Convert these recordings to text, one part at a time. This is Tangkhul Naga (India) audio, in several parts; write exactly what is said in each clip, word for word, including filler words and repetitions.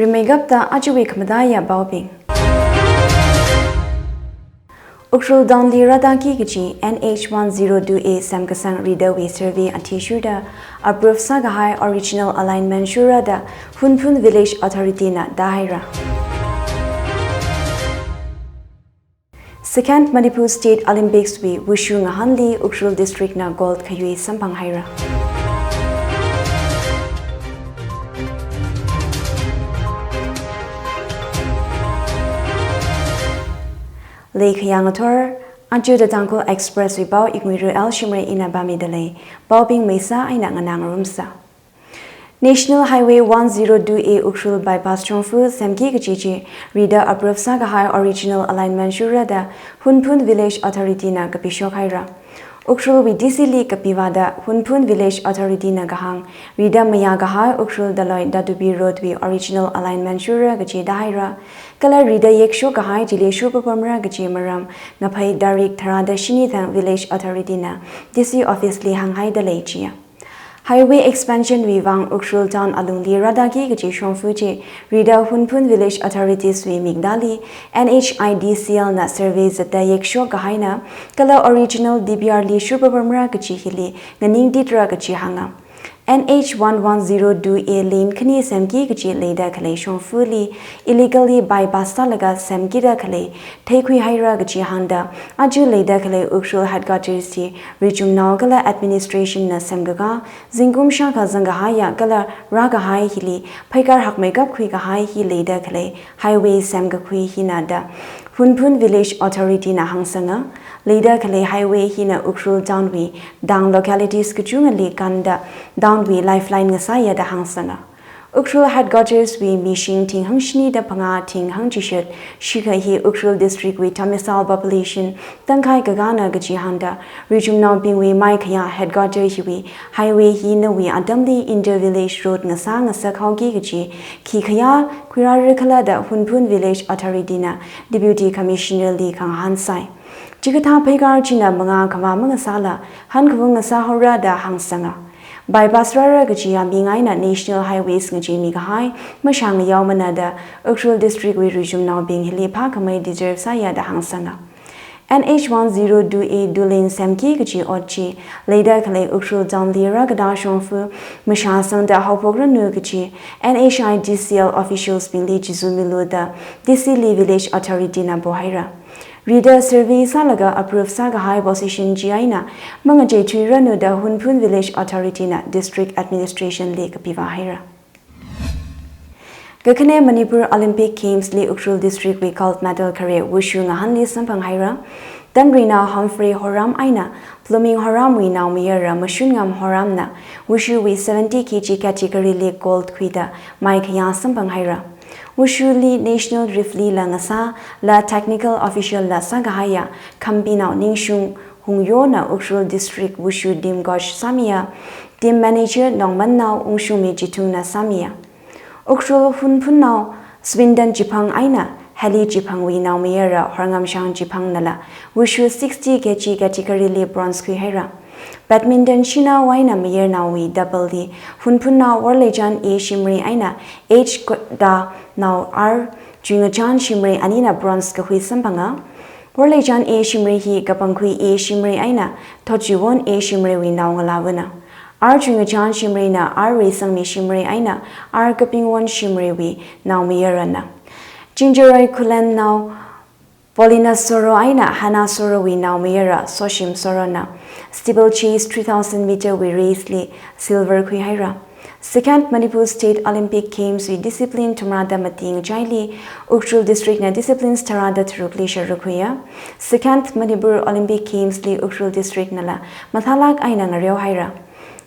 Rimeikapta ajawui khamataiya paobing. Ukhrul Town li rātaki kachi N H one zero two A semkasang ridawui survey athishurda approve sākahai original alignment shurra da Hunphun Village Authority na tāhaira. Second Manipur State Olympics wui Wushu ngahānli Ukhrul District na gold khayui samphanghaira. Leikhayang athor, aja The Tangkhul Express wui pao Iknguiru L Shimray ina pāmida lei, paobing meisa eina nganā ngarumsa. National Highway one zero two A Ukhrul Bypass shongfa semki kachi chi rida approve sākahai original alignment shurra da Hunphun Village Authority na kapishokhaira. Ukhrul wui D C li kapivāda Hunphun Village Authority na kahāng, rida mayākahai Ukhrul Daloi Datubi Road wui original alignment shurra kachi tāhaira. Kala rida yekshok kahai chili shurpapamra kachi maram ngaphei tarik tharāda shini thang Village Authority na D C office li hānghaida lei chiya. Highway expansion wui vang Ukhrul Town alungli rātaki kachi shongfa chi rida Hunphun Village Authorities wui miktāli N H I D C L na survey zatda yekshok kahaina, kala original D P R li shurpapamra kachi hili nganingtitra kachi hānga. N H one one zero two A lane khani semki kachi leida khalei shongfali illegally bypass sālaga semkida khalei theikhuihaira kachi hāngda, aja leida khalei Ukhrul headquarters hi richumnao kala administration na semkakā, zingkum shākha zangkahaiya kala rākahai hili pheikar hakmeikap khuikahai hi leida khalei highway semkakhui hina da Hunphun Village Authority na hāngsanga. Leida khalei highway hina Ukhrul Town wui tang localities kachungali kānda town wui lifeline ngasāya da hāngsanga. Ukhrul headquarters wui mishing thing hangshini da phangā thing hangchishat shikha hi Ukhrul District wui domicile population tangkhai kakāna kachi hāngda, richumnaobingwui maikhayā headquarter hiwui highway hi nawui atamli inter village road ngasā ngasakhaoki kachi khikhayā khuirāra khala da Hunphun Village Authority na Deputy Commissioner li khangahān sai. Chikathā pheikar china mangā khavā mangasāla hankhavung ngasāhaora da hāngsanga. Bypass rāra kachiya mingaina National Highways ngacheimi kahai mashāngayaomana da Ukhrul District wui richumnaobing hili phākhamei deserve sāya da hāngsanga. N H one zero two A two lane semki kachi ot chi leida khalei Ukhrul Town li rākatā shongfa mashāsangda haophokranu kachi N H I D C L officials bingli chizumilu da D C li Village Authority na pohaira. Rida survey sālaga approve sākahai position chi eina mangacheithuiranu da Hunphun Village Authority na District Administration li kapivāhaira. Kakhane Manipur Olympic Games li Ukhrul District wui gold medal khare Wushu ngahānli samphanghaira. Tanrinao Humphrey Horam eina Blooming Horam wui naomayara Mashunngam Horam na Wushu wui seventy K G category li gold khuida maikhayā samphanghaira. Wushu li National Referee la ngasā, la Technical Official la sākahaiya Khambinao Ningshung Hungyo na Ukhrul District Wushu team coach sāmiya, team manager Nongmannao Ungshungmi Chithung na sāmiya. Ukhrul Hunphunnao Swindon Chiphang eina Heli Chiphang wui naomayara Horngamshang Chiphang nala Wushu sixty K G category li bronze khuihaira. Badminton shinao eina mayarnaowui double li Hunphunnao Worleichan A Shimray eina H Kottanao R Chuingachan Shimray anina bronze kakhui samphanga. Worleichan A Shimray hi Kapangkhui A Shimray eina Thotchiwon A Shimray wui naongalāvana. R Chuingachan Shimray na R Reisangmi Shimray eina R Kapingwon Shimray wui naomayarana. Chingjaroi Khulennao Paulina Soro eina Hannah Soro wui naomayara Soshim Soro na steeplechase three thousand meter wui race li silver khuihaira. Second Manipur State Olympic Games wui discipline thumrāda mati ngachaili Ukhrul District na disciplines tharāda tharukli sharuk khuiya. Second Manipur Olympic Games li Ukhrul District nala mathālāk eina ngareohaira.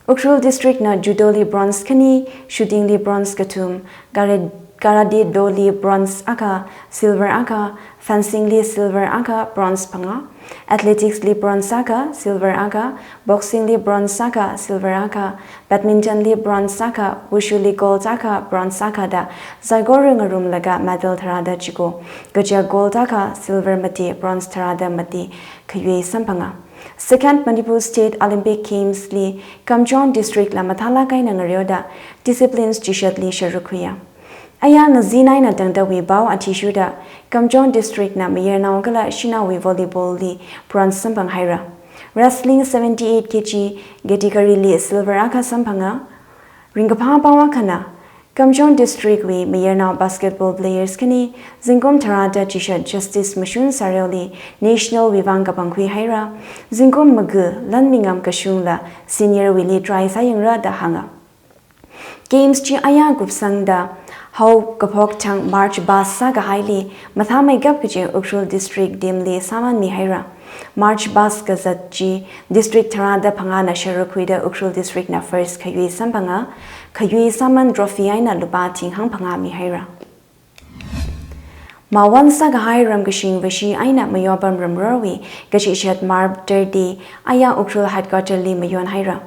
Ukhrul District na judo li bronze khani, shooting li bronze kathum, kare-, karate do li bronze akha, silver akha, fencing li silver akha, bronze phangā, athletics li bronze akha, silver akha, boxing li bronze akha, silver akha, badminton li bronze akha, wushu li gold akha, bronze akha da saikora ngarumlaga medal tharāda chiko, kaja gold akha, silver mati, bronze tharāda mati khayui samphanga. Second Manipur State Olympic Games li Kamjong District la mathālāk eina ngareoda disciplines chishatli sharuk khuiya. Aya ngazin eina tangdawui pao athishurda Kamjong District na mayarnao kala shanaowui volleyball li bronze samphang haira. Wrestling seventy-eight K G category li silver akha samphanga. Ringkaphā pao akhana, Kamjong District wui mayarnao basketball players khani zingkum tharāda chishat Justice Mashun Sareoli national wui vang kapangkhui haira. Zingkum maga lan mingam kashungla senior wuili try sāyangra da hānga. Games chi aya kupsangda haokaphok thang march past sākahaili mathāmeikap kaji Ukhrul District team li sāman mihaira. March past kazat chi district tharāda phangāna sharuk khuida Ukhrul District na first khayui samphanga, khayui sāman trophy eina lupā thing hangphangā mihaira. Mawon sākahai ramkashing vashi eina mayopam ramrorwui kachishat Martyr Day aya Ukhrul headquarter li mayon haira.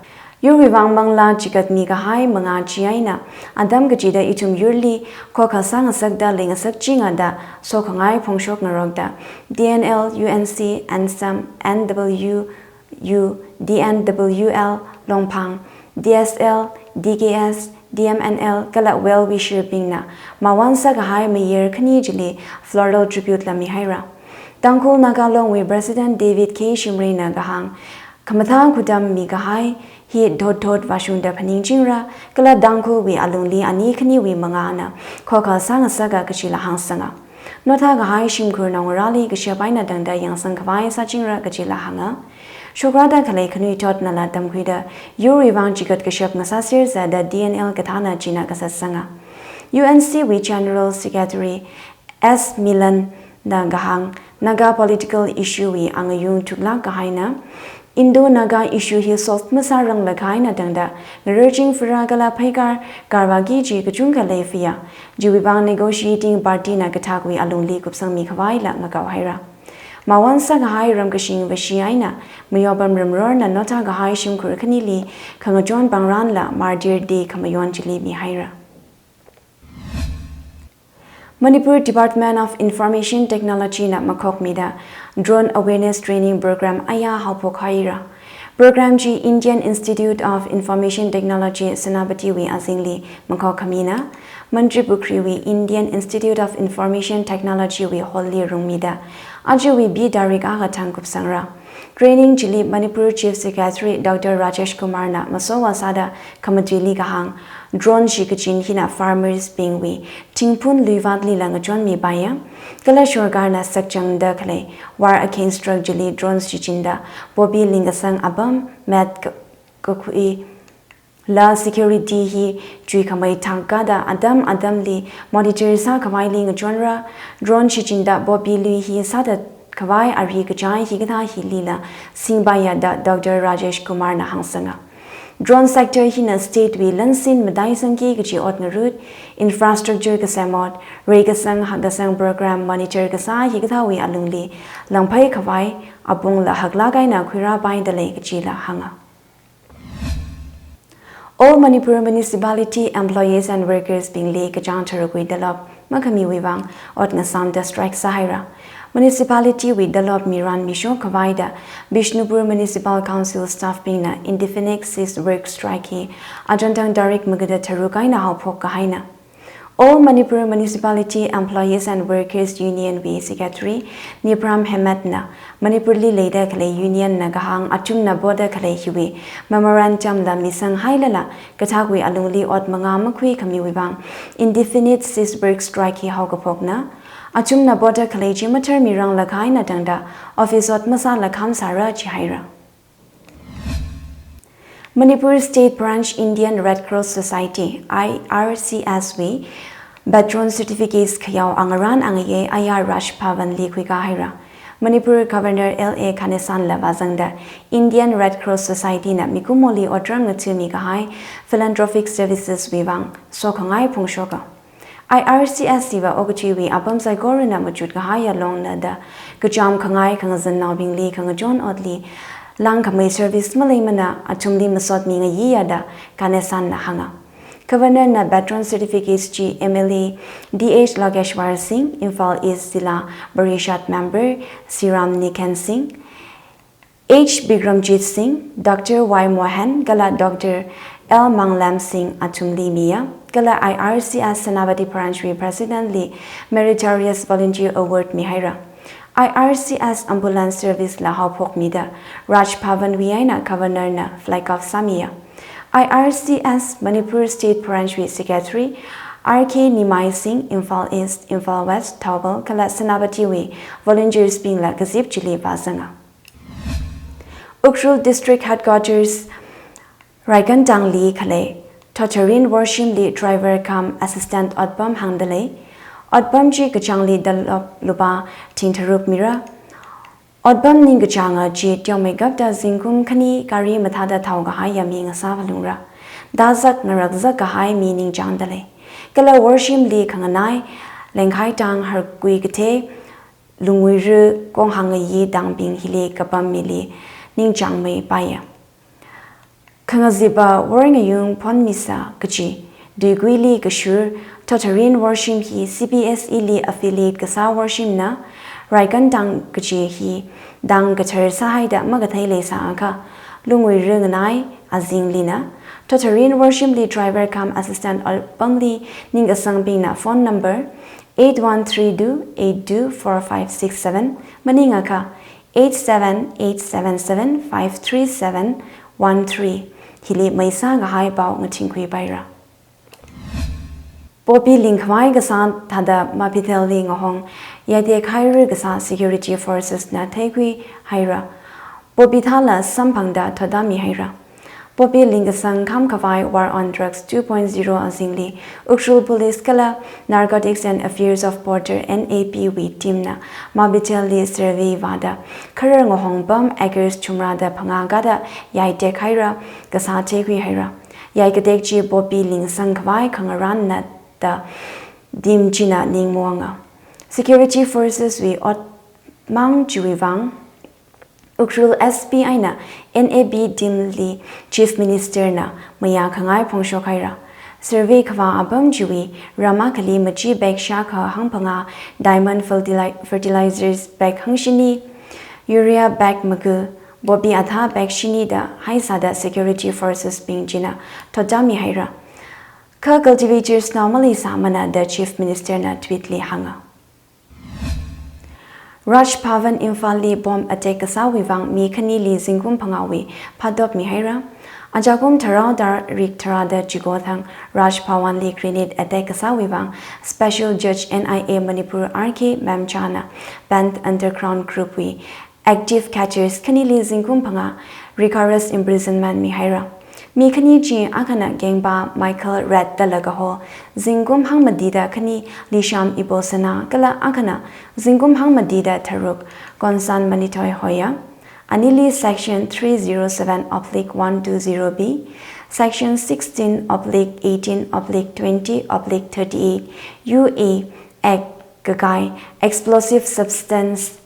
Yurwui vang manglā chigatmi kahai mangā chi eina atam kachida ithum yurli khokha sāngasakda leingasak chinga da sokhangai phongshok ngarokda D N L, U N C, ANSAM, N W U, D N W L Longphang, D S L, D K S, D M N L kala well wisher bingna mawon sākahai mayar khani chili floral tribute la mihaira. Tangkhul Naga Long wui President David K Shimray na kahāng, khamathā khutam mikahai hi thotthot vāshungda phaningchingra, kala Tangkhulwui alungli ani khaniwui mangāna khokha sāngasaka kajila hāngsanga. Nothākahai shimkhur naongarāli kashap eina tangda yangsang khavai sāchingra kajila hānga. Shokrada khalei khanuithotnala tamkhuida yurwui vang chigat kashap ngasāsersa da D N L kathāna china kasatsanga. U N C wui General Secretary S Milan na kahāng, Naga political issue wui angayung thuklāk kahaina. Indo-Naga issue hi solve masāranglakha eina tangda ngararching fira kala pheikar karvāki chi kachungkha leifiya. Chiwui vang negotiating party na kathakwui alungli kupsangmi khavaila ngakao haira. Mawon sākahai ramkashing vashi eina mayopam ramrorna nothākahai shimkhur khanili khangachon pangranla Martyr Day khamayon chili mihaira. Manipur Department of Information Technology na makhokmida Drone Awareness Training Program aya haophok haira. Program chi Indian Institute of Information Technology Senapati wui azingli makhok khamina, Mantripukhri wui Indian Institute of Information Technology wui hall li rungmida, ajawui B tarik akha thang kupsangra. Training chili Manipur Chief Secretary Doctor Rajesh Kumar na masowa sāda khamatuili kahāng, drone shikachin hina farmers bingwui thingphun luivatlila ngachonmi paiya. Kala sorkarna sakchangda khalei war against drug chili drone shichinda poppy lingkasang apam, meth ka-, kakhui, la security hi chuikhamei thangkada atam atamli monitor sākhavaili ngachonra, drone shichinda poppy lui hi sāthat khavai ari kachai hikathā hilila singpaiya da Doctor Rajesh Kumar na hāngsanga. Drone sector hina state wui lansin mataisangki kaji ot ngarut, infrastructure kasemot, reikasang hakkasang program monitor kasā hikathāwui alungli langphei khavai apongla haklāk eina khuirāpaida lei kajila hānga. All Manipur Municipality Employees and Workers bingli kachāng tharukwui dalop makhamiwui vang ot ngasāmda strike sāhaira. Municipality wui dalop miran mishok khavaida Bishnupur Municipal Council staff bingna indefinite cease work strike hi achonthang tarik magada tharuk eina haophok kahaina. All Manipur Municipality Employees and Workers Union wui Secretary Nipram Hemat na Manipur li leida khalei union na kahāng athumna poda khalei hiwui memorandum la misang hailala kathakwui alungli ot mangā makhui khamiwui vang indefinite cease work strike hi haokaphokna. Athumna poda khalei chi matharmiranglakha eina tangda office ot masāla kham sāra jihaira. Manipur State Branch Indian Red Cross Society, I R C S wui patron certificates khayao angarān angayei aya Raj Bhavan li khuikā haira. Manipur Governor L A Ganesan la vāzangda Indian Red Cross Society na mikumoli otram ngathami kahai philanthropic services wui vang sokhangai phongshoka. I R C S hiva okathuiwui apam saikorana machut kahaiya longna da kachām khangai khangazannaobingli khangachon otli langkhamei service maleimana athumli masotmi ngayiya da Ganesan na hānga. Governor na patron certificates chi M L A D H Lokeshwar Singh, Imphal East Zilla Parishad Member Siram Niken Singh, H Bikramjit Singh, Doctor Y Mohan kala Doctor L Manglam Singh athumli miya, kala I R C S Senapati Branch wui President li Meritorious Volunteer Award mihaira. I R C S ambulance service la haophokmida Raj Bhavan wui eina Governor na flag off sāmiya. I R C S Manipur State Branch wui Secretary R K Nimai Singh, Imphal East, Imphal West, Thoubal kala Senapati wui volunteers bingla kazip chili vāzanga. Ukhrul District Headquarters Raikantang li khalei Thotharin Worshim li driver cum assistant otpam hāngdalei. Otpam chi kachāngli dalop lupā thing tharuk mira. Otpam ningkachānga chi teomeikapta zingkum khani gari mathāda thao kahaiya mi ngasā phalungra. Dazak ngarakzak kahai mi ningchāngdalei. Kala Worshim li khanganai, Lengkhaitang, Harkui Kathe, Lungwuira, Konghang Ngayi tangbing hili kapam mili ningchāngmeipaiya. Khangazipa Worngayung Phonmisa kachi, Duiguili kashur, Thotharin Worshim hi C B S E li affiliate kasā Worshim na, Raikantang kachi hi tang kathar sāhaida makathei leisāakha, Lungwuira nganai azingli na, Thotharin Worshim li driver cum assistant otpamli ningkasangbingna phone number eight one three two eight two four five six seven, maningakha eight seven eight seven seven five three seven one three hili meisā kahai pao ngathingkhuipaira. Poppy lingkhavai kasā thāda Mabithel li ngahong yaite khaira kasā security forces na theikhuihaira. Poppy thāla samphangda thotda mihaira. Poppy lingkasang khamkhavai War on Drugs two point zero azingli Ukhrul Police kala Narcotics and Affairs of Border, N A B wui team na Mabithel li survey vāda kharar ngahongpam acres chumrada phangā kada yai tekhaira kasā theikhuihaira. Yai katek chi poppy lingkasang khavai khangarānna da team china ningmawanga. Security forces wui otmang chiwui vang Ukhrul S P eina N A B team li Chief Minister na mayā khangai phongshokhaira. Survey khavā apam chiwui ram akhali machi bag shākha hangphangā, diamond fertili-, fertilizers bag hangshini, urea bag maga, poppy athā bag shini da haisāda security forces bing china thotda mihaira. Kha cultivators nao maleisāmana da Chief Minister na tweet li hānga. Raj Bhavan Imphal li bomb attack kasāwui vang mi khanili zingkum phangāwui phatop mihaira. Ajakum tharao tarik tharāda chiko thang Raj Bhavan li grenade attack kasāwui vang Special Judge N I A Manipur R K Memcha na banned underground group wui active catchers khanili zingkum phangā rigorous imprisonment mihaira. Mi khani chi akhana Gengpa Michael Red dala kaho, zingkum hangmatida khani Lisham Iposana kala akhana zingkum hangmatida tharuk Konsan Manithoi hoya. Anili section three zero seven oblique one two zero B, section sixteen oblique eighteen oblique twenty oblique thirty-eight U A Act kakai, explosive substance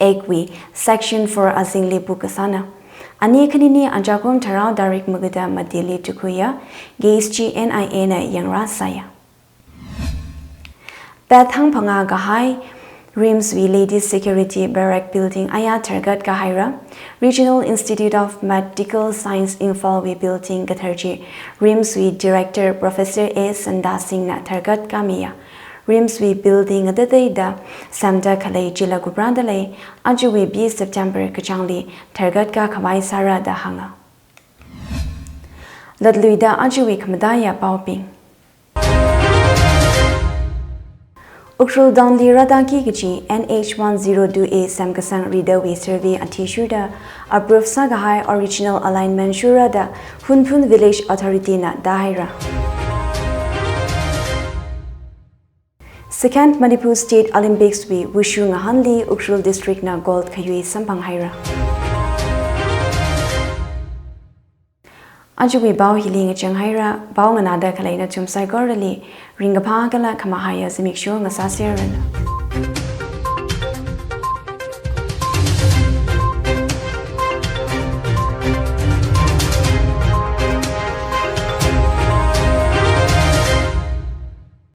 Act wui section four azingli pukasāna. Ani khanini ajakum tharao tarik magada matili tukhuiya, case chi N I A na yangrāsāya. Pet hangphangā kahai RIMS wui Ladies Security Barrack Building aya tharkat kahaira. Regional Institute of Medical Science Imphal wui building kathar chi RIMS wui Director Professor A Sanda Singh na tharkat kamiya. RIMS wui building ngateiteida semda khalei chila kuprādalei, ajawui B September kachāngli tharkat kakhavai sāra da hānga. Latluida ajawui khamataiya paobing. Ukhrul Town li rātaki kachi N H one zero two A semkasang ridawui survey athishurda approve sākahai original alignment shurra da Hunphun Village Authority na tāhaira. Second Manipur State Olympics wui Wushu ngahānli Ukhrul District na gold khayui samphanghaira. Ajawui pao hili ngachanghaira, pao nganāda khalei nathum saikorali ringkaphā kala khamahaiya zimiksho ngasāserranu.